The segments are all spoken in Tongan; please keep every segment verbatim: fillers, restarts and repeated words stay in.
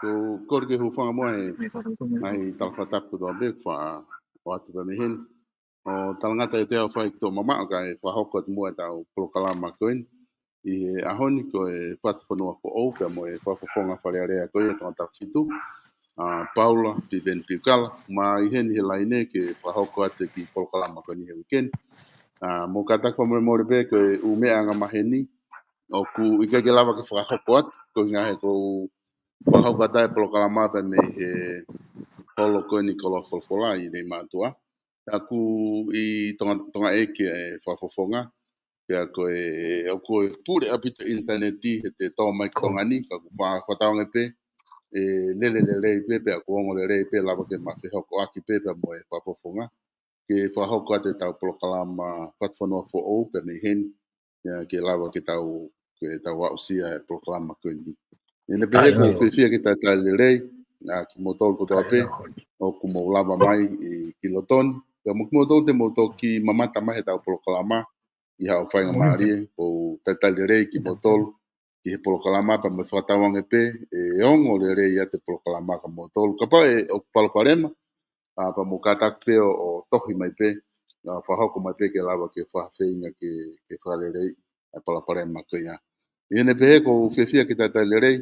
ʻOku ou kole ke u hūfanga muʻa he ngaahi talafakatapu kotoa pē kuo ʻoatu pē mei heni. ʻO talangata ʻiate au ʻoku fai ki tuʻa mamaʻo kae fakahoko atu muʻa ʻetau polokalama ko eni ʻi he ʻaho ni, ko e Fatufonua Foʻou pea mo e Fakafofonga Fale Alea ko ia ʻo Tongatapu fitu, ʻa Paula Piveni Piukala, ʻoku ʻi heni he laine ke fakahoko atu e kiʻi polokalama ko eni he uike ni. ʻA, mou kātaki fakamolemole pē ko e ʻū meʻa angamaheni ʻoku ʻikai ke lava ke fakahoko atu, ko e ʻuhinga he ʻoku ou fakahoko atu e polokalama pē mei he holo ko eni Koloa Folofola ʻi Leimātuʻa. Pea ʻoku ʻi Tonga, Tonga ʻEiki e Fakafofonga, pea ko e, ʻoku ou pule ʻaupito ʻinitaneti he te tō mai ki Tonga ni, ka ʻoku fa-, fakatauange pē ʻe lele lelei pē, pea ʻoku ongo lelei pē, lava ke ma fehokoʻaki pē, pea mo e Fakafofonga ke fakahoko atu ʻetau polokalama Fatufonua Foʻou pē mei heni, ia ke lava ke tau, ke tau aʻusia e polokalama ko eni. ʻI heʻene pehē, ʻoku ou fiefia ke talitali lelei ʻa kimoutolu kotoa pē ʻoku mou lava mai ʻi, ki loto ni. Pea mo kimoutolu te mou toki mamata mai heʻetau polokalama ʻi haʻo faingamālie, ʻoku ou talitali lelei kimoutolu ki he polokalama pea mo e fakatauange pē ʻe ongo lelei ʻa e polokalama kia moutolu. Kapau ʻe ʻoku palopalema, ʻa, pea mou kātaki pē ʻo, ʻo tohi mai pē, ʻa, fakahoko mai pē ke lava ke fakafeinga ke, ke fakaleleiʻi ʻa e palopalema ko ia. ʻI heʻene pehē, ʻoku ou fiefia ke talitali lelei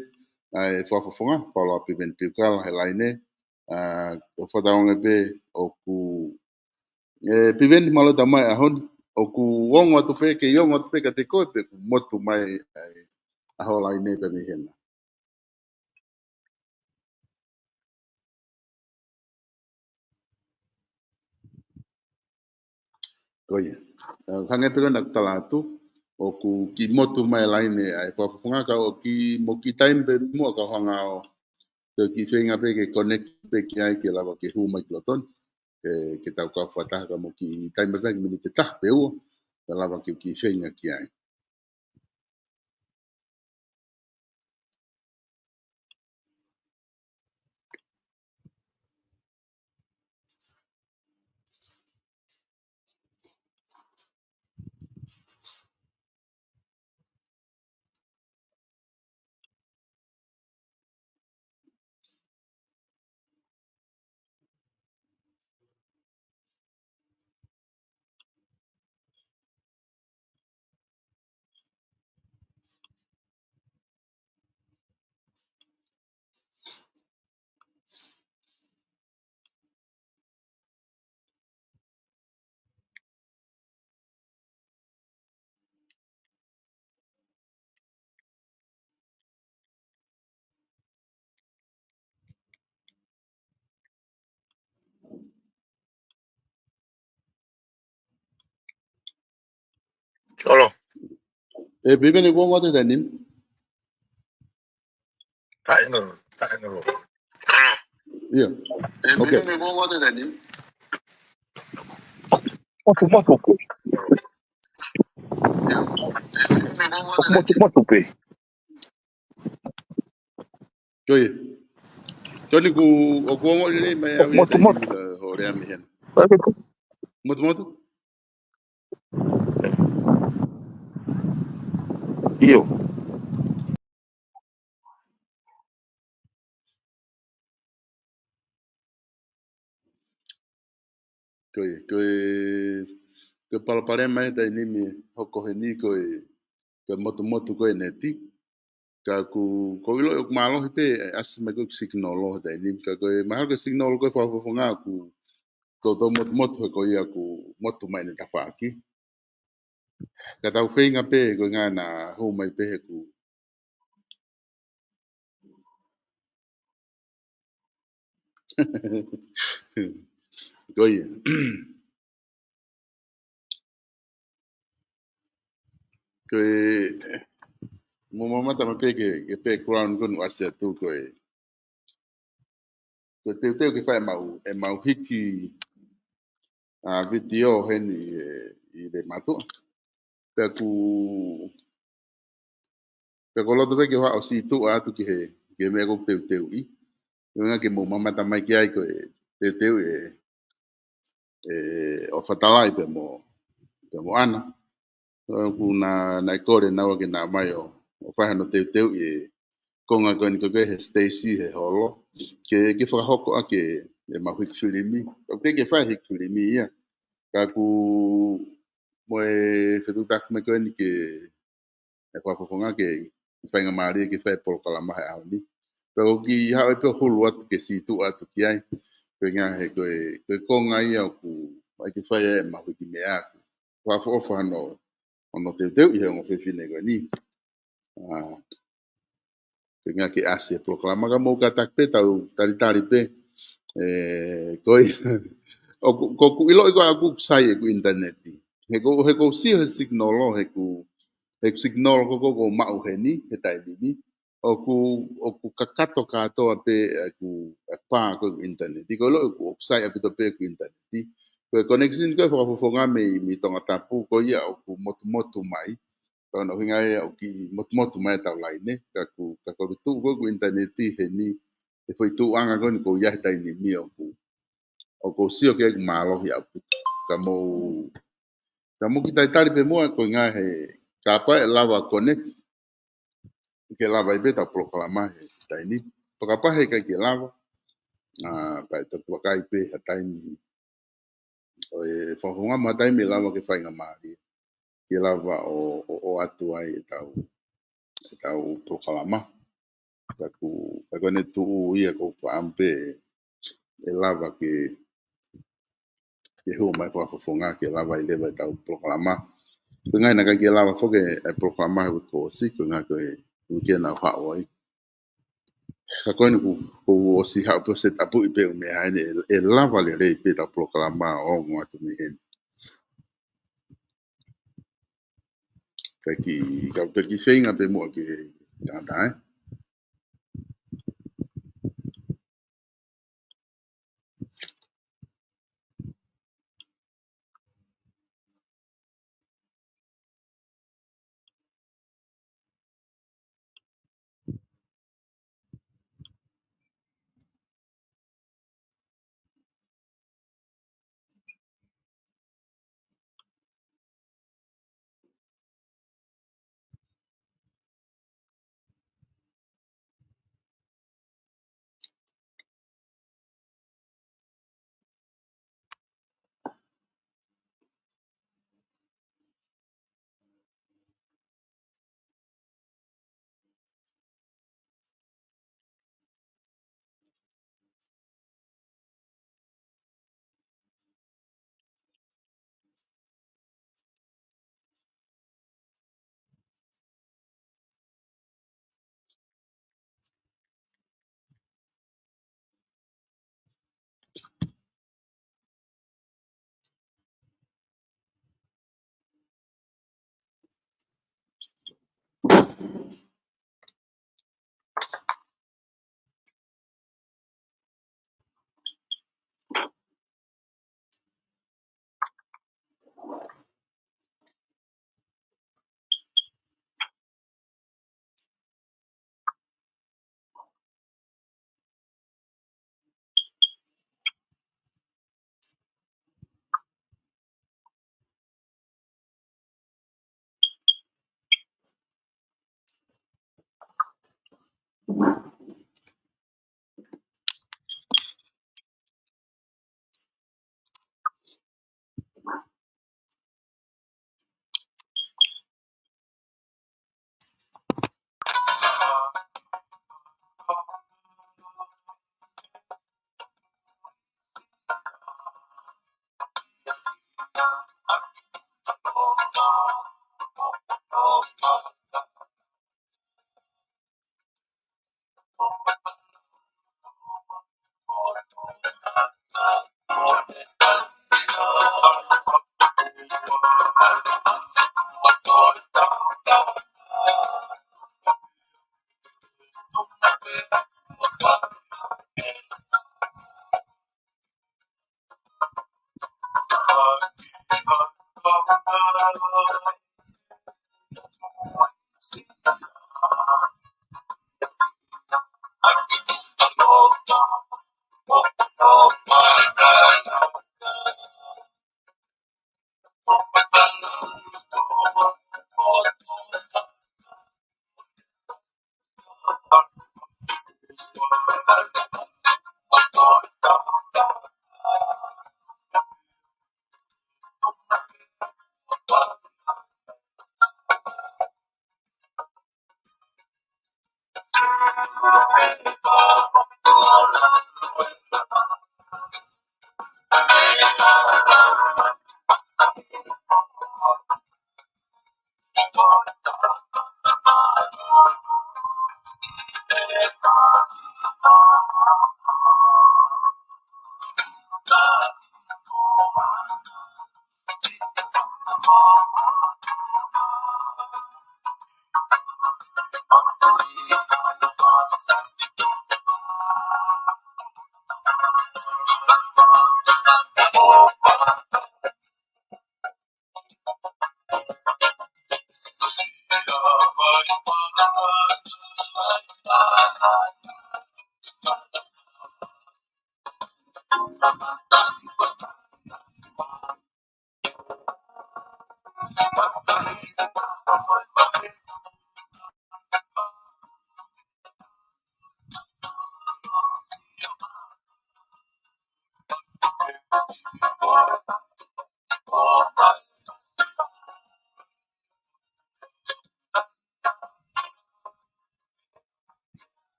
ʻa e Fakafofonga, Paula Piveni Piukala he laine, ʻa, ʻo fakatauange pē ʻoku, ʻe, Piveni, mālō e tau mai he ʻaho ni, ʻoku ongo atu pē, kei ongo atu pē kiate koe pe ʻoku motu mai ʻa e, ʻa hoʻo laine pē mei hena. Ko ia. ʻE, hangē pē ko ʻeku tala atu, ʻoku kiʻi motu mai e laine ʻa e Fakafofonga, ka ʻoku kiʻi, mo e kiʻi taimi pē muʻa ka hanga ʻo toe kiʻi feinga pē ke connect pē ki ai ke lava ke hū mai ki loto ni. Ke, ke tau kau fakataha ka mo e kiʻi taimi pē, kiʻi miniti ʻe taha pe ua, ke lava ke kiʻi feinga ki ai. Solo. ʻE, Piveni, kuo ongo atu e taimi ni? Taʻengolo, taʻengolo. Ia. ʻE, Piveni, kuo ongo atu e taimi ni? Motu, motu pē. Ia. Motu, motu pē. Ko ia. Toni, ʻoku, ʻoku ongo lelei mai ʻa e motu, motu. Hoʻo lea mei hena. Motu, motu. ʻIo. Ko ia, ko e, ko e palopalema ʻe taimi ni ʻoku hoko heni ko e, ko e motumotu ko e neti. Ka ʻoku, ʻoku ou ʻiloʻi ʻoku mālohi pē, ʻe ʻasi mai ko e signal ʻo e taimi ni. Ka ko e mahalo ko e signal ko e Fakafofonga ʻoku toutou motumotu he ko ia ʻoku motu mai ʻene tafaʻaki. Ka tau feinga pē ko e ʻuhinga naʻa hū mai pē he ʻoku. Ko ia. Ko e, mou mamata mai pē ki he, ki he background ko eni ʻoku ʻasi atu ko e. Ko e teuteu ke fai ʻemau, ʻemau hiki, ʻa, vitiō heni ʻi, ʻi Leimātuʻa. Pea ʻoku, pea ʻoku ou loto pē ke u hanga ʻo sītuʻa atu ki he, ki he meʻa ʻoku teuteuʻi. Ko e ʻuhinga ke mou mamata mai ki ai ko e teuteu ʻe, ʻe ʻOfa Talai pea mo, pea mo ʻAna. ʻOku na, naʻe kole naua ke na ō mai ʻo, ʻo fai hano teuteuʻi e, konga ko eni ko ē he siteisi he holo, ke, ke fakahoko ʻaki ʻemau hiki filimi. ʻOku teʻeki ke fai hiki filimi ia. Ka ʻoku mo e fetuʻutaki mai ko eni ke, ʻe fakafofonga ke faingamālie ke fai e polokalama he ʻaho ni. Pea ʻoku ou kiʻi haʻu ai pē ʻo hulu atu ke sītuʻa atu ki ai. Ko e ʻuhinga he ko e, ko e konga ia ʻoku ʻai ke fai ai ʻemau hiki meʻa ʻoku fakaʻofoʻofa hono, hono teuteuʻi he ongo fefine ko eni. ʻA, ko e ʻuhinga ke ʻasi e polokalama ka mou kātaki pē tau talitali pē. ʻE, ko e, ʻoku, ʻoku ou ʻiloʻi ko ē ʻoku sai ʻeku ʻinitaneti. He ko, he ko u sio he signal, he ko, he signal ko ē ʻoku ou maʻu heni, he taimi ni. ʻOku, ʻoku kakato kātoa pē ʻeku, ʻeku pā ko ē ʻeku ʻinitaneti. Ko e ʻiloʻi ʻoku, ʻoku sai ʻaupito pē ʻeku ʻinitaneti. Ko e connection ko ē fakafofonga mei, mei Tongatapu, ko ia ʻoku motumotu mai. Ko hono ʻuhinga ia ʻoku kiʻi motumotu mai ʻetau laine, ka ʻoku, ka ko e tuʻu ko ē ʻeku ʻinitaneti heni, he foʻi tuʻuʻanga ko eni ʻoku ou ʻi ai he taimi ni ʻoku, ʻoku ou sio ki ai ʻoku mālohi ʻaupito. Ka mou, ka mou kiʻi talitali pē muʻa ko e ʻuhinga he kapau ʻe lava connect, ke lava ai pē ʻetau polokalama he taimi ni. Pea kapau he ʻikai ke lava, ʻa, pea ʻe toki vakai pē ha taimi ʻo e fakafofonga mo ha taimi ʻe lava ke faingamālie ke lava ʻo, ʻo, ʻoatu ai ʻetau, ʻetau polokalama. Ka ʻoku, ka ko ʻene tuʻu ia ʻoku ou fakaʻamu pē ʻe lava ke, ke hū mai e fakafofonga ke lava ai leva ʻetau polokalama. Ko e ʻuhinga naʻe ʻikai ke lava foki e polokalama he uike kuo ʻosi, ko e ʻuhinga ko e uike naʻa ku haʻu ai. Ka ko eni ʻoku, ʻoku ou ʻosi haʻu pē ʻo set up ʻi pē ʻū meʻa heni ʻe, ʻe lava lelei pē ʻetau polokalama ʻo ongo atu mei heni. Ka kiʻi, ka u toki feinga pē muʻa ke tangata, ē?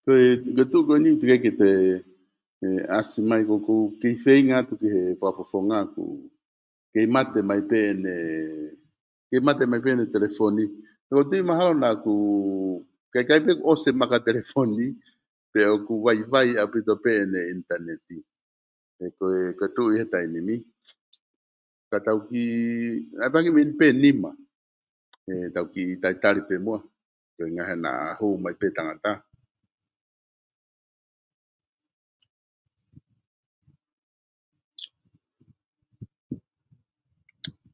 Ko e, ko e tuʻu ko eni ʻoku teʻeki ke te, ē, ʻasi mai, ko ʻeku kei feinga atu ki he fakafofonga ʻoku kei mate mai pē ʻene, kei mate mai pē ʻene telefoni. Ko e tuʻu mahalo naʻa ʻoku, ʻikai, ʻikai pē ʻoku ʻosi e maka telefoni, pe ʻoku vaivai ʻaupito pē ʻene ʻinitaneti. Ē, ko e, ko e tuʻu ʻi he taimi ni. Ka tau kiʻi, ʻai pē miniti pē nima. Ē, tau kiʻi talitali pē muʻa. Ko e ʻuhinga he naʻa hū mai pē tangata.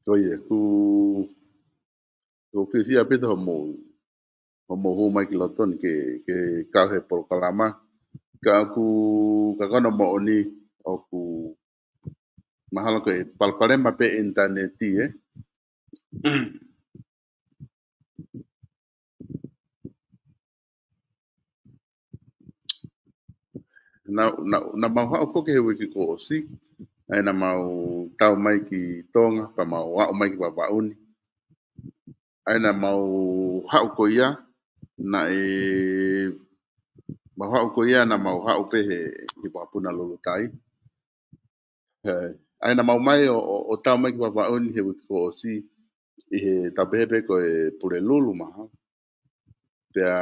Ko ia, ʻoku, ʻoku fiefia pē ʻa hoʻomou, hoʻomou hū mai ki loto ni ke, ke kau he polokalama. Ka ʻoku, ka ko hono moʻoni ʻoku mahalo ko e palopalema pē ʻinitaneti, ē. Naʻa, naʻa, naʻa mau haʻu foki he uike kuo ʻosi, ʻa ia naʻa mau tau mai ki Tonga, pea mau aʻu mai ki Vavaʻu ni. ʻA ia naʻa mau haʻu ko ia, naʻe, mau haʻu ko ia, naʻa mau haʻu pē he, he vakapuna Lulutai. Ē, ʻa ia naʻa mau mai ʻo, ʻo, ʻo tau mai ki Vavaʻu ni he uike kuo ʻosi ʻi he tau pehē pē ko e Pulelulu mahalo. Pea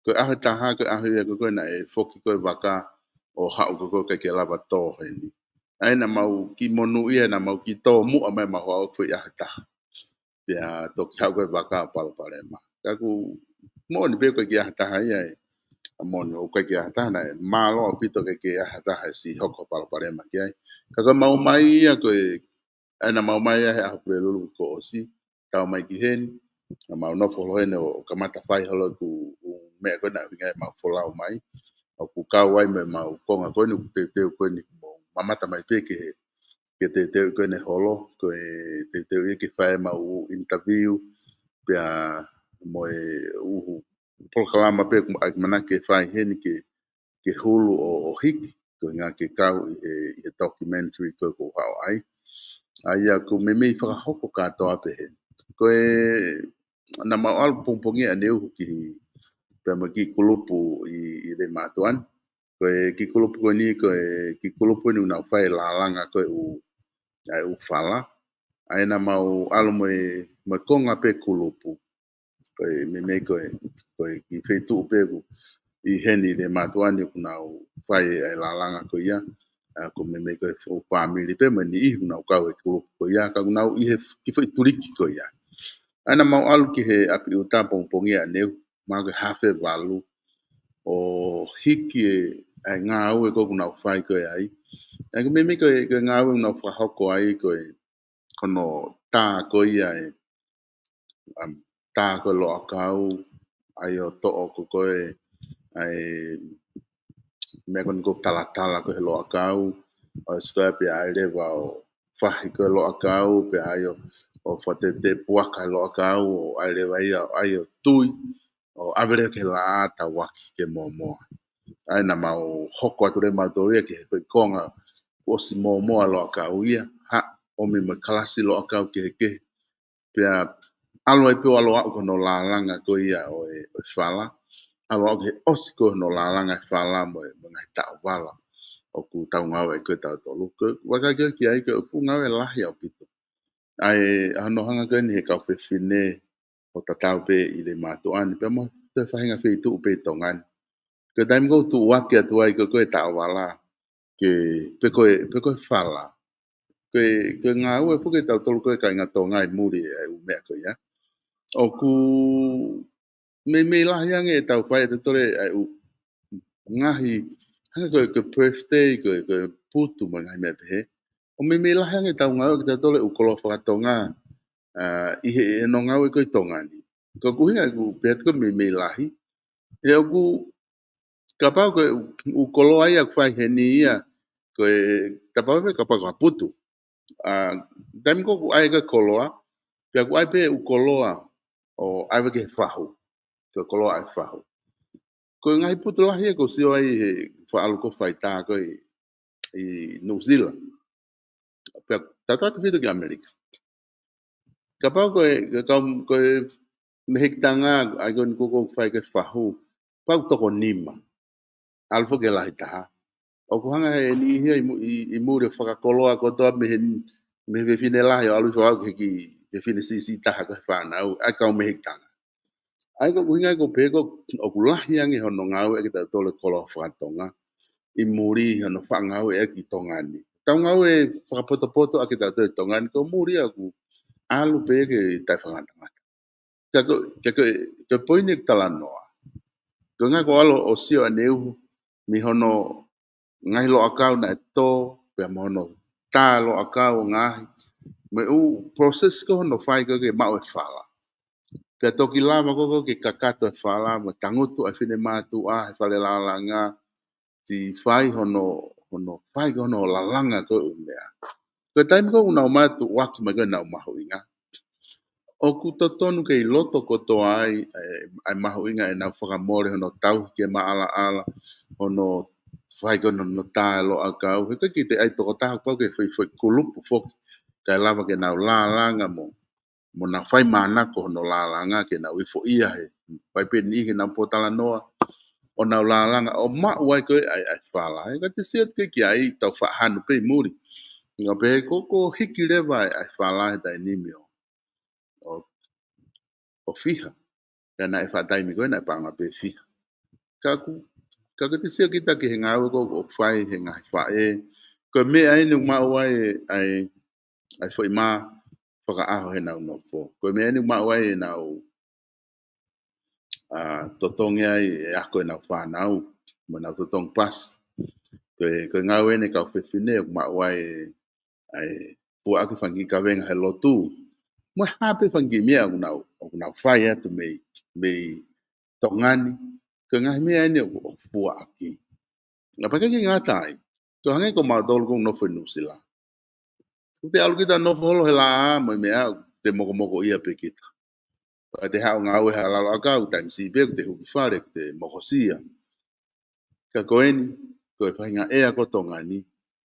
ko e ʻaho ʻe taha, ko e ʻaho ia ko ē naʻe foki ko ē vaka ʻo haʻu ko ē ʻikai ke lava tō heni. ʻA ia naʻa mau kiʻi monūʻia, naʻa mau kiʻi tōmuʻa mai mau haʻu ko e ʻaho ʻe taha. Pea toki haʻu ko ē vaka ʻo palopalema. Ka ʻoku moʻoni pē ko e kiʻi ʻaho ʻe taha ia ē. ʻA moʻoni ʻoku ʻikai ke ʻaho ʻe taha naʻe mālō ʻaupito ke ʻikai ke ʻaho ʻe taha ʻe siʻi hoko palopalema ki ai. Ka ko e mau mai ia ko e, ʻa ia naʻa mau mai ia he ʻaho Pulelulu kuo ʻosi, tau mai ki heni, naʻa mau nofo holo heni ʻo, ʻo kamata fai holo ʻeku, ʻū meʻa ko ē naʻe ʻuhinga ai ʻemau folau mai. ʻOku kau ai mo ʻemau konga ko eni, ʻoku teuteu ko eni mo mamata mai pē ki he, ki he teuteu ko eni holo, ko e teuteu ia ke fai ʻemau interview, pea mo e ʻū polokalama pē ʻoku ʻamanaki ke fai heni ke, ke hulu ʻo, ʻo hiki, ko e ʻuhinga ke kau ʻi he, ʻi he documentary ko ē ʻoku ou haʻu ai. ʻA ia ʻoku meimei fakahoko kātoa pē heni. Ko e, naʻa mau ʻalu pongipongia ʻaneuhu ki, pea mo e kiʻi kulupu ʻi, ʻi Leimātuʻa ni. Ko e kiʻi kulupu ko eni, ko e kiʻi kulupu eni ʻoku nau fai e lālanga ko ē ʻū, ʻa e ʻū fala. ʻA ia naʻa mau ʻalu mo e, mo e konga pē kulupu. Ko e meimei ko e, ko e kiʻi feituʻu pē ʻoku ʻi heni Leimātuʻa ni ʻoku nau fai e lālanga ko ia. ʻA, ko e meimei ko e fuʻu fāmili pē mo e niʻihi ʻoku nau kau he kulupu ko ia, ka ʻoku nau ʻi he kiʻi foʻi tuliki ko ia. ʻA ia naʻa mau ʻalu ki he ʻapi ʻuta pongipongia ʻaneuhu, mahalo ko e haafe valu, ʻo hiki e, e ngāue ko ē ʻoku nau fai ko ē ai. ʻA ia ko e meimei ko e, ko e ngāue ʻoku nau fakahoko ai ko e, ko hono tā ko ia e, um, tā ko ē loʻakau, ʻa ia ʻo toʻo ko ē, ʻa e meʻa ko eni ʻoku talatala ko ē he loʻakau, ʻo ʻosi ko ē pea ʻai leva ʻo fahi ko ē loʻakau, pea ʻai ʻo, ʻo fakateuteu puaka he loʻakau, ʻo ʻai leva ia, ʻo ʻai ʻo tui, ʻo ʻave leva ki he laʻā tauaki ke mōmoa. ʻA ia naʻa mau hoko atu leva mautolu ia ki he foʻi konga kuo ʻosi mōmoa loʻakau ia, ha, ʻomi mo e kalasi loʻakau kehekehe. Pea ʻalu ai pē ʻo ʻalu ʻo aʻu ki hono lālanga ko ia ʻo e, ʻo e fala. ʻAlu ʻo aʻu ki he ʻosi ko ē hono lālanga e fala mo e, mo e ngaahi taʻovala ʻoku tau ngāue ai ko ē tautolu. Ko e vakai ko ē ki ai ko e fuʻu ngāue lahi ʻaupito. ʻA e, ʻa hono hanga ko eni he kau fefine ʻo tatau pē ʻi Leimātuʻa ni, pea mo e toe faʻahinga feituʻu pē ʻi Tonga ni. Ko e taimi ko ē ʻoku tuʻuaki atu ai ko ē, ko e taʻovala, ke, pe ko e, pe ko e fala. Ko e, ko e ngāue foki ʻa tautolu ko ē kāinga Tonga ʻi muli ʻa e ʻū meʻa ko ia. ʻOku meimei lahi ange ʻetau fai ʻe tautolu ʻa e ʻū ngaahi, hangē ko e, ko e birthday, ko e, ko e putu mo e ngaahi meʻa pehē. ʻOku meimei lahi ange ʻetau ngāue ʻe tautolu e ʻū koloa fakatonga, ʻa, ʻi he, ʻi hono ngāue ko ē ʻi Tonga ni. Ko ʻeku ʻuhinga ʻeku pehē atu ko e meimei lahi. ʻE ʻoku, kapau ko e ʻū, ʻū koloa ia ʻoku fai heni ia, ko e, kapau pē, kapau ko ha putu. ʻA, taimi ko ē ʻoku ʻai ko ē koloa, pea ʻoku ʻai pē ʻū koloa ʻo ʻave ki he fahu. Ko e koloa ʻa e fahu. Ko e ngaahi putu lahi ia ʻoku ou sio ai he faʻahinga ko ē faitā ko ē ʻi, ʻi Nuʻusila. Pea tautautefito ki ʻAmelika. Kapau ko e, ko e kau, ko e mehekitanga, ʻa ia ko eni ko ē ʻoku fai ko ē fahu, pau toko nima. ʻAlu foki ki he lahi taha. ʻOku hanga he niʻihi ia ʻi mu-, ʻi, ʻi muli ʻo fakakoloa kotoa mei he, mei he fefine lahi ʻo ʻalu ʻo fai ki he kiʻi fefine siʻisiʻi taha ko e fānau, ʻa e kau mehekitanga. ʻA ia ko ʻeku ʻuhinga ʻeku pehē ko ē ʻoku lahi ange hono ngāueʻaki ʻe tautolu e koloa fakatonga ʻi muli hono faʻa ngāueʻaki ʻi Tonga ni. Tau ngāue fakapotopoto ʻaki ʻe tautolu ʻi Tonga ni, ko muli ʻoku ʻalu pē ke taʻefakangatangata. Ka ko, ka ko, ka ko e poini ʻeku talanoa. Ko e ʻuhinga ʻoku ou ʻalu ʻo sio ʻaneuhu mei hono ngaahi loʻakau naʻe tō, pea mo hono tā loʻakau ʻo ngaohi. Mo e ʻū process ko ē hono fai ko ē ke maʻu e fala. Pea toki lava ko ē ke kakato e fala, mo e tangutu ʻa e finemātuʻa he fale lālanga, siʻi fai hono, hono fai ko ē hono lālanga ko ē ʻū meʻa. Ko e taimi ko ē ʻoku nau mātuʻaki mai ko ē ʻenau mahuʻinga. ʻOku totonu ke ʻi loto kotoa ai, ʻa e, ʻa e mahuʻinga ʻenau fakamole hono tauhi ke maʻalaʻala, hono fai ko ē hono tā e loʻakau. He ʻikai ke te ʻai tokotaha, pau ke fai, fai kulupu foki. Kae lava ke nau lālanga mo, mo nau fai mānako hono lālanga ke nau ifoʻia he. Fai pē niʻihi ke nau pōtalanoa, ʻo nau lālanga, ʻo maʻu ai ko ē ʻa e, ʻa e fala. He ka te sio atu ki ai, tau faʻa hanu pē ʻi muli. Ngā pē ko ē ʻoku hiki leva ʻa e, ʻa e fala he taimi ni ʻo, ʻo, ʻo fiha. Ka naʻe faʻa taimi ko ē, naʻe paʻanga pē fiha. Ka ʻoku, ka ko e te sio kita ki he ngāue ko ē ʻoku fai he ngaahi faʻē. Ko e meʻa eni ʻoku maʻu ai ʻa e, ʻa e, ʻa e foʻi mā fakaʻaho heʻenau nofo. Ko e meʻa eni ʻoku maʻu ai ʻenau, ʻa, totongi ai e ako ʻenau fānau, mo ʻenau totongi pasi. Ko e, ko e ngāue eni kau fefine ʻoku maʻu ai ʻa e puʻaki fanga kiʻi kavenga he lotu. Mo e hā pē fanga kiʻi meʻa ʻoku nau, ʻoku nau fai atu mei, mei Tonga ni. Ko e ngaahi meʻa eni ʻoku, ʻoku puʻaki. Naʻa pau ke ngata ai. Ko e hangē ko mautolu ʻoku nofo ʻi Nuʻusila. ʻOku te ʻalu kita ʻo nofo holo he laʻā mo e meʻa, ʻoku te mokomokoʻia pē kita. Pea te haʻu ʻo ngāue he lalo ʻakau, taimi siʻi pē ʻoku te hū ki fale, ʻoku te mokosia. Ka ko eni, ko e faʻahinga ʻea ko Tonga ni.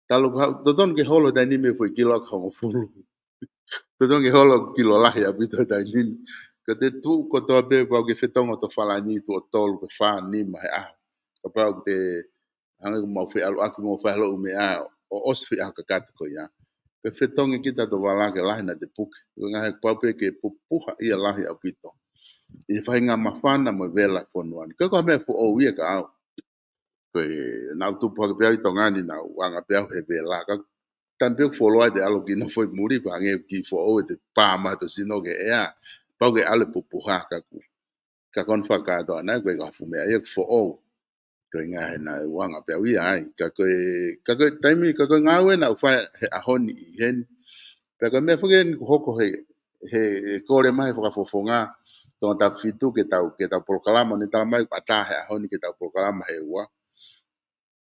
Talu ko e haʻu, totonu ke holo he taimi ni mei he foʻi kilo ʻaki hongofulu. Totonu ke holo kilo lahi ʻaupito he taimi ni. Ka te tuʻu kotoa pē, pau ke fetongi ʻo tō falani, tuʻo tolu pe fā, nima he ʻaho. Kapau te hangē ko ʻemau feʻaluʻaki mo fai ʻa e meʻa ʻo ʻosi e foʻi ʻaho kakato ko ia. Ke fetongi kita ʻo tō vala ke lahi naʻa te puke. Ko e ngaahi pau pē ke pupuha ia lahi ʻaupito ʻi he faʻahinga māfana mo e vela fonua ni. Ko e ko e meʻa foʻou ia kia au. Ko e naʻa ku tupu hake pē au ʻi Tonga ni, naʻa ku anga pē au he vela. Ka taimi pē ʻoku fuoloa te ʻalu ki nofo ʻi muli, pea hangē ʻoku kiʻi foʻou ʻete pā mai hoto sino ki he ʻea. Pau ke ʻalu e pupuha ka ʻoku, ka ko hono fakakātoa naʻe ko e ka fuʻu meʻa ia ʻoku foʻou. Ko e ngaahi ʻena ʻe uanga pē au ia ai. Ka ko e, ka ko e taimi, ka ko e ngāue naʻa ku fai he ʻaho ni ʻi heni. Pea ko e meʻa foki eni ʻoku hoko he, he, he kole mai he fakafofonga Tongatapu fitu ke tau, ke tau polokalama, ne tala mai ʻoku ʻatā he ʻaho ni ke tau polokalama he ua.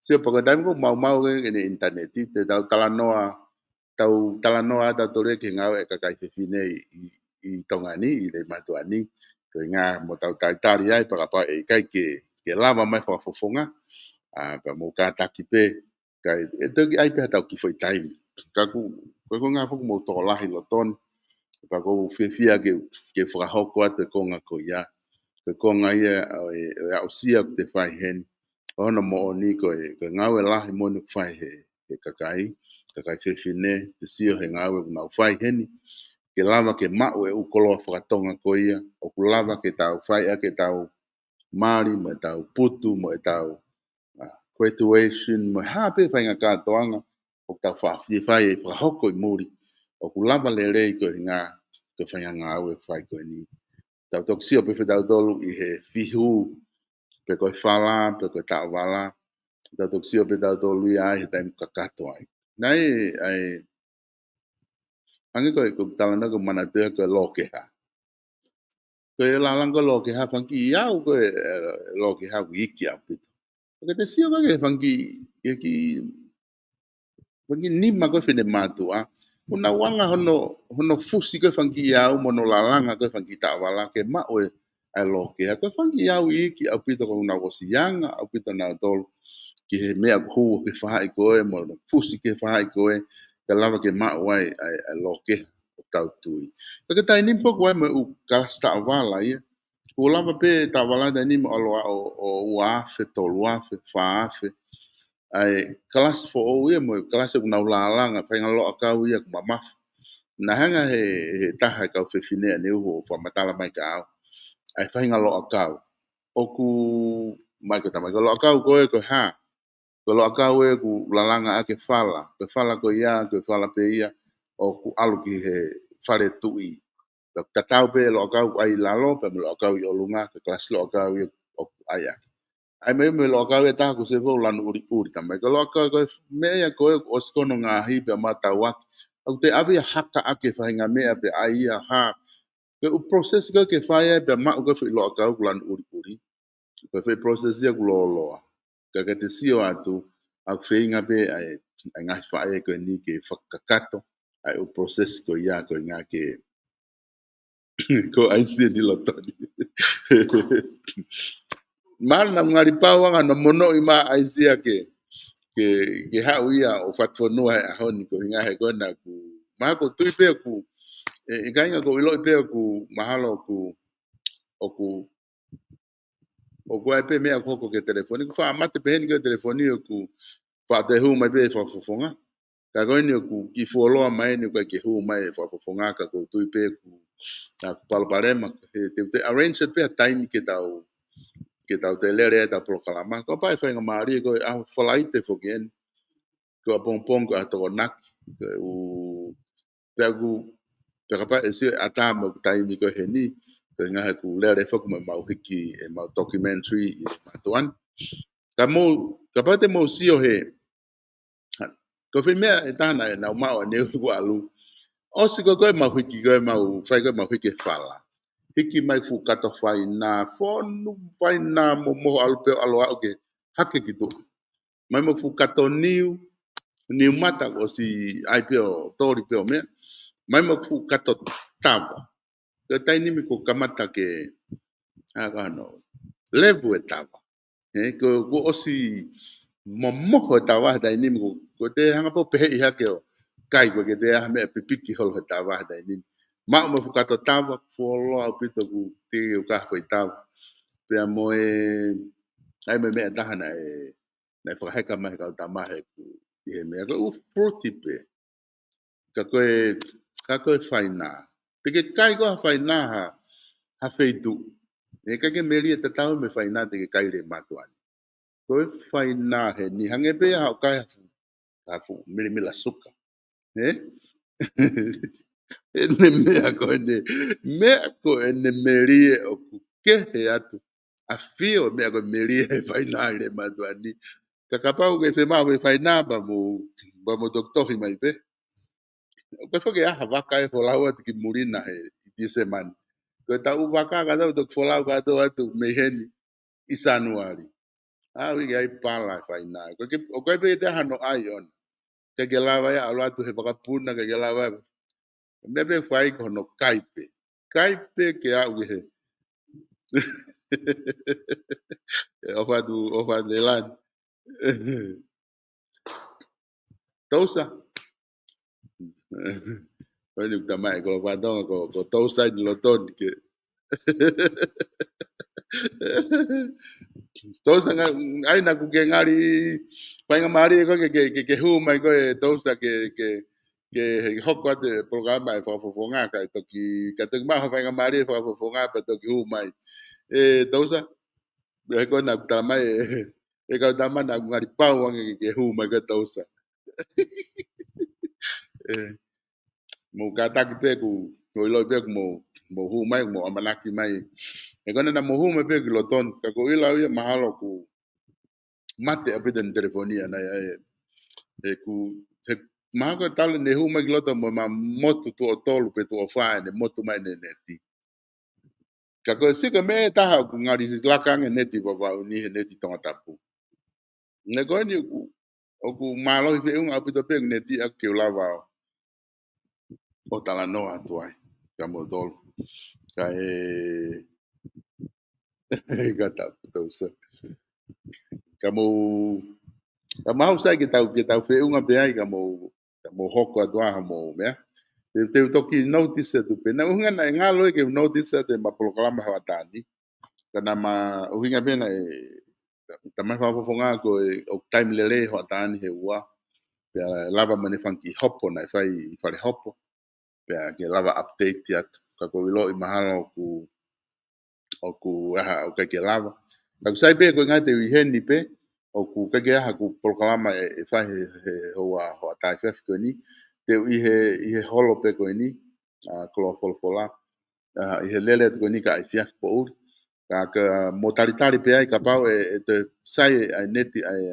Sio pea ko e taimi ko ē ʻoku maumau ke ʻene ʻinitaneti, te tau talanoa, tau talanoa ʻa tautolu ki he ngāue ʻa e kakai fefine ʻi, ʻi, ʻi Tonga ni, ʻi Leimātuʻa ni, ko e ʻuhinga mo tau talitali ai, pea kapau ʻe ʻikai ke, ke lava mai fakafofonga, ʻa, pea mou kātaki pē, kae, ʻe toki ʻai pē ha tau kiʻi foʻi taimi. Ka ʻoku, ko e ʻuhinga foki ʻoku mou tokolahi ʻi loto ni, pea ʻoku ou fiefia ke, ke fakahoko atu e konga ko ia. Ko e konga ia ʻo e, ʻo e aʻusia ʻoku te fai heni. ʻO hono moʻoni ko e, ko e ngāue lahi moʻoni ʻoku fai he, he kakai, kakai fefine, te sio he ngāue ʻoku nau fai heni. Ke lava ke maʻu e ʻū koloa fakatonga ko ia, ʻoku lava ke tau fai ʻaki ʻetau mali, mo ʻetau putu, mo ʻetau, ʻa, graduation, mo e hā pē faʻahinga kātoanga, ʻoku tau faʻa fie fai ʻe fakahoko ʻi muli. ʻOku lava lelei ko e ʻuhinga, ko e faʻahinga ngāue ʻoku fai ko eni. Tau toki sio pē foki tautolu ʻi he fihu, pe ko e fala, pe ko e taʻovala. Tau toki sio pē tautolu ia ai he taimi kakato ai. Naʻe, ʻa e, hangē ko e, ko e talanoa ko e manatu ia ko e lokeha. Ko e lalanga ko e lokeha fanga kiʻi ʻau ko e, ʻe, lokeha ʻoku iiki ʻaupito. Ka te sio ko ē ki he fanga kiʻi, ki he kiʻi, fanga kiʻi nima ko ē finemātuʻa. ʻOku nau anga hono, hono fusi ko ē fanga kiʻi ʻau mo hono lalanga ko ē fanga kiʻi taʻovala ke maʻu e, ʻa e lokeha. Ko e fanga kiʻi ʻau iiki ʻaupito ko ē ʻoku nau ʻosi anga ʻaupito nautolu ki he meʻa ʻoku hū ki he faʻahi ko ē, mo hono fusi ki he faʻahi ko ē, ke lava ke maʻu ai, ʻa e, ʻa e lokeha ʻoku tau tui. Ka ko e taimi ni foki ʻoku ʻi ai mo e ʻū kalasi taʻovala ia. ʻOku lava pē taʻovala taimi ni mo ʻalu ʻo, ʻo ua afe, tolu afe, fā afe. ʻA e kalasi foʻou ia mo e kalasi ʻoku nau lalanga, faʻahinga loʻakau ia ʻoku mamafa. Naʻe hanga he, he taha e kau fefine ʻaneuhu ʻo fakamatala mai kia au ʻa e faʻahinga loʻakau. ʻOku, mai ko e tamai, ko e loʻakau ko ē ko e hā? Ko e loʻakau ē ʻoku lalanga ʻaki e fala. Ko e fala ko ia, ko e fala pē ia ʻoku ʻalu ki he fale tuʻi. Pea tatau pē loʻakau ʻoku ʻi lalo, pea mo e loʻakau ʻi ʻolunga, ko e kalasi loʻakau ia ʻoku ʻi ai ʻaki. ʻAi mai mo e loʻakau ʻe taha ʻoku sio foki ʻoku lanu ʻuliʻuli, tamai. Ko e loʻakau ko e meʻa ia ko ē ʻoku ʻosi ko hono ngaahi pea ma tau ʻaki. ʻOku te ʻave ia haka ʻaki e faʻahinga meʻa pea ʻai ia ha. Ko e ʻū process ko ē ke fai ai pea maʻu ko ē foʻi loʻakau ʻoku lanu ʻuliʻuli. Ko e foʻi process ia ʻoku lōloa. Ka ka te sio atu, ʻoku feinga pē ʻa e, ʻa e ngaahi faʻē ko eni ke fakakakato ʻa e ʻū process ko ia ko e ʻuhinga ke ko ʻAisia ni loto ni. Mana ngali pau anga na mono i ma ʻAisia ke, ke, ke haʻu ia ʻo fatufonua he ʻaho ni ko e ʻuhinga he ko ena ʻoku, ma ko tui pē ʻoku, ʻe, ʻikai ngata ko ʻiloʻi pē ʻoku mahalo ʻoku, ʻoku, ʻoku ʻi ai pē meʻa ʻoku hoko ki he telefoni, ʻoku faʻa mate pē heni ki he telefoni ʻoku faʻa toe hū mai pē fakafofonga. Ka ko eni ʻoku kiʻi fuoloa mai eni ʻoku ʻikai ke hū mai e fakafofonga ka ʻoku ou tui pē ʻoku, ʻa, ʻoku palopalema. He te, te arrange pē ha taimi ke tau, ke tau toe lele ai ʻetau polokalama. Ko e pā e faingamālie ko e ʻaho Falaite foki eni. Ko e ʻapongipongi ko e ʻaho Tokonaki. Ko e ʻū, pea ʻoku, pea kapau ʻe sio ʻe ʻatā mo e taimi ko ē heni. Ko e ʻuhinga he ʻoku lele foki mo ʻemau hiki, ʻemau documentary ʻi mātuʻa ni. Ka mou, kapau te mou sio he, ko e foʻi meʻa ʻe taha naʻe, naʻa ku maʻu ʻaneuhu ʻalu. ʻOsi ko ē ko ʻemau hiki, ko ʻemau fai ko ē ʻemau hiki e fala. Hiki mai fuʻu kato faina, fonu faina mo moho ʻalu pē ʻo ʻalu ʻo aʻu ki he hake ki tuʻa. Mai mo fuʻu kato niu, Niumata ʻosi ʻai pē ʻo toli pē ʻo meʻa. Mai mo ʻeku fuʻu kato tava. Ko e taimi ni kuo kamata ke, ʻa, ko hono levu e tava. He, ko, kuo ʻosi momoho e tava he taimi ni, ko, ko te hanga pē ʻo peheʻi hake ʻo kai, ko e ke te aha meʻa pipiki holo he tava he taimi ni. Maʻu mo e fuʻu kato tava, fuoloa ʻaupito ʻeku tiki ʻo ka foʻi tava. Pea mo e, ʻai mo e meʻa taha naʻe, naʻe fakaheka mai he kau tama heʻeku, ʻi he meʻa ko e ʻū fruti pē. Ka ko e, ka ko e fainā. Te ke kai ko ha fainā ha, ha feituʻu. ʻE ʻikai ke melie tatau mo e fainā te ke kai lele mātuʻa ni. Ko e fainā heni hangē pē ia haʻo kai ha fuʻu, ha fuʻu milimila suka. Ē? ʻEne meʻa ko ʻene, meʻa ko ʻene melie ʻoku kehe atu. ʻAfio meʻa ko e melie he fainā lele mātuʻa ni. Ka kapau ke fiemaʻu e fainā pea mo, pea mo toki tohi mai pē. Ko e foki ʻa ha vaka ʻe folau atu ki muli na he ʻi Tīsema ni. Ko e taʻu vaka ka tau toki folau ka tau atu mei heni ʻi Sānuali. ʻA, ui ke ʻai pala e fainā. Ko e ke, ʻoku ʻikai pē te hano ʻai ʻona. ʻIkai ke lava ia ʻalu atu he vakapuna, ʻikai ke lava ia. Meʻa pē fai ko hono kai pē. Kai pē ke aʻu ki he. ʻE, ʻofa atu, ʻofa atu Lelani. Tousa. Ko eni ʻoku tamaʻi ko Lofātonga ko, ko Tousa ʻi loto ni ke. Tousa nga, ʻai naʻa ku ke ngali, faingamālie ko ke, ke, ke, ke hū mai ko e Tousa ke, ke, ke hoko atu e polokalama e fakafofonga ka e toki, ka toki maʻu ha faingamālie fakafofonga pea toki hū mai. ʻE, Tousa, he ko ena ʻoku tala mai, ʻe, ʻe kau tama naʻa ku ngali pau ange ke, ke hū mai ko e Tousa. ʻE, mou kātaki pē ku, mou ʻiloʻi pē ku mou, mou hū mai, mou ʻamanaki mai. He ko ena naʻa mou hū mai pē ki loto ni, ka ko ʻilo ia mahalo ku mate ʻaupito ʻene telefoni ʻana ia, ʻe, ʻe ku, he, mahalo ko e talu ʻene hū mai ki loto mo ma motu tuʻo tolu pe tuʻo fā ʻene motu mai ʻene neti. Ka ko e sika meʻa ʻe taha ʻoku ngali laka ange neti Vavaʻu ni he neti Tongatapu. Ne ko eni ʻoku, ʻoku mālohi feʻunga ʻaupito pē neti ʻaku ke u lava ʻo, ʻo talanoa atu ai kia moutolu. Ka e, ka tapu Tousa. Ka mou, ka mau sai ke tau, ke tau feʻunga pē ai ka mou, ka mou hoko atu ʻa hoʻomou meʻa. Te, te u toki notice atu pē. Naʻe ʻuhinga naʻe ngalo ia ke u notice atu e ma polokalama hoʻatā ni. Ka naʻa ma ʻuhinga pē naʻe, tamai fakafofonga ko e ʻoku taimi lelei hoʻatā ni he ua. Pea lava mo ʻene fanga kiʻi hopo naʻe fai ʻi Fale Hopo. Pea ke lava update atu. Ka ko e ʻiloʻi mahalo ʻoku, ʻoku aha, ʻoku ʻikai ke lava. Ka ʻoku sai pē ko e ngaahi te u ʻi heni pē, ʻoku ʻikai ke aha ʻeku polokalama ʻe, ʻe fai he, he hoʻa, hoʻatā efiafi ko eni. Te u ʻi he, ʻi he holo pē ko eni, ʻa, koloa folofola. ʻA, ʻi he lele atu ko eni ka efiafi poʻuli. Ka, ka mou talitali pē ai kapau ʻe, ʻe te sai ʻa e neti ʻa e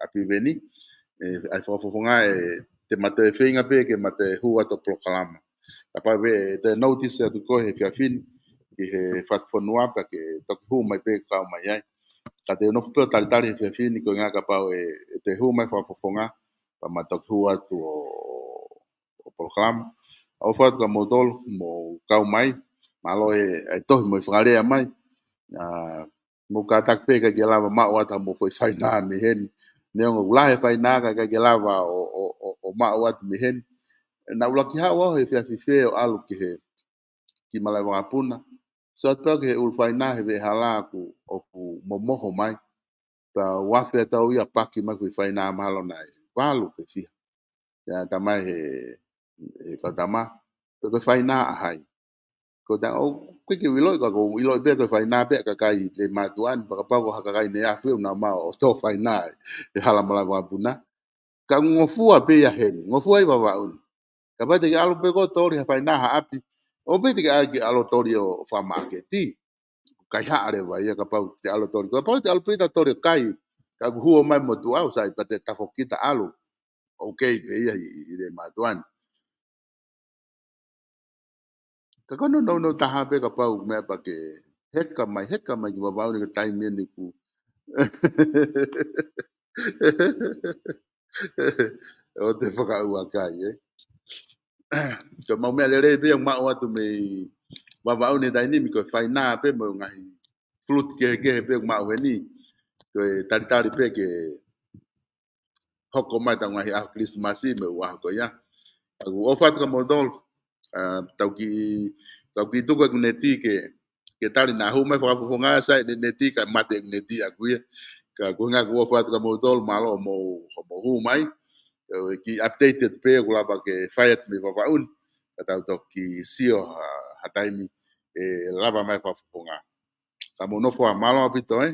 ʻapi veni. ʻE, ʻa e fakafofonga ʻe te ma toe feinga pē ke ma toe hū atu ʻo polokalama. Kapau ʻe te notice atu ko e he efiafi ni, ki he fatu fonua pea ke toki hū mai pē kau mai ai. Ka te u nofo pē ʻo talitali he efiafi ni ko e ʻuhinga kapau ʻe, ʻe te hū mai fakafofonga, pea ma toki hū atu ʻo, ʻo polokalama. ʻOfa atu kia moutolu, mou kau mai, mālō e, e tohi mo e fakalea mai. ʻA, mou kātaki pē ʻikai ke lava maʻu atu haʻamou foʻi fainā mei heni. Neongo ʻoku lahi e fainā ka ʻikai ke lava ʻo, ʻo, ʻo, ʻo maʻu atu mei heni. Naʻa ku lava ke haʻu au he efiafi fē ʻo ʻalu ki he, ki malaʻe vakapuna. Sio atu pē au ki he ʻulu fainā he veʻehala ʻoku, ʻoku momoho mai. Pea u afe atu au ia ʻo paki mai ko e fainā mahalo naʻe valu pe fiha. Ia tamai he, he kau tama. Pe ko e fainā ʻa hai. Ko e taʻu, ʻoku ʻikai ke u ʻiloʻi ka ʻoku ou ʻiloʻi pē ko e fainā pē ʻa e kakai lele mātuʻa ni, pea kapau ko ha kakai ne afe ʻo nau maʻu ʻo tō fainā ʻi he hala malaʻe vakapuna. Ka ngofua pē ia heni, ngofua ʻi Vavaʻu ni. Kapau te ke ʻalu pē koe ʻo toli ha fainā ha ʻapi, ʻoku pē te ke ʻai ke ʻalu ʻo toli ʻo fakamāketi. Kaihaʻa leva ia kapau te ʻalu ʻo toli. Kapau te ʻalu pē ʻo toli ʻo kai, ka ʻoku huo mai motuʻa ʻoku sai pē te tafokita ʻalu. OK pē ia ʻi, ʻi, ʻi lele mātuʻa ni. Ka ko hono nounou taha pē kapau meʻa pea ke heka mai, heka mai ki Vavaʻu ni ka taimi eni ʻoku. ʻOua te fakaʻuakai, ē. Ko ʻemau meʻa lelei pē ʻoku maʻu atu mei Vavaʻu ni he taimi ni, ko e fainā pē mo e ngaahi fruit kehekehe pē ʻoku maʻu heni. Ko e talitali pē ke hoko mai ʻetau ngaahi ʻaho Kilisimasi mei he ʻaho ko ia. ʻOku ou ʻofa atu kia moutolu. ʻA, tau kiʻi, tau kiʻi tuku ʻeku neti ke, ke tali naʻa hū mai fakafofonga, sai ʻene neti kae mate ʻeku neti ʻaʻaku ia. Ka ko e ʻuhinga ʻoku ou ʻofa atu kia moutolu, mālō hoʻomou, hoʻomou hū mai. ʻE, kiʻi update atu pē ʻoku lava ke fai atu mei Vavaʻu ni. Ka tau toki sio ha, ha taimi ʻe lava mai fakafofonga. Ka mou nofo ā, mālō ʻaupito, ē.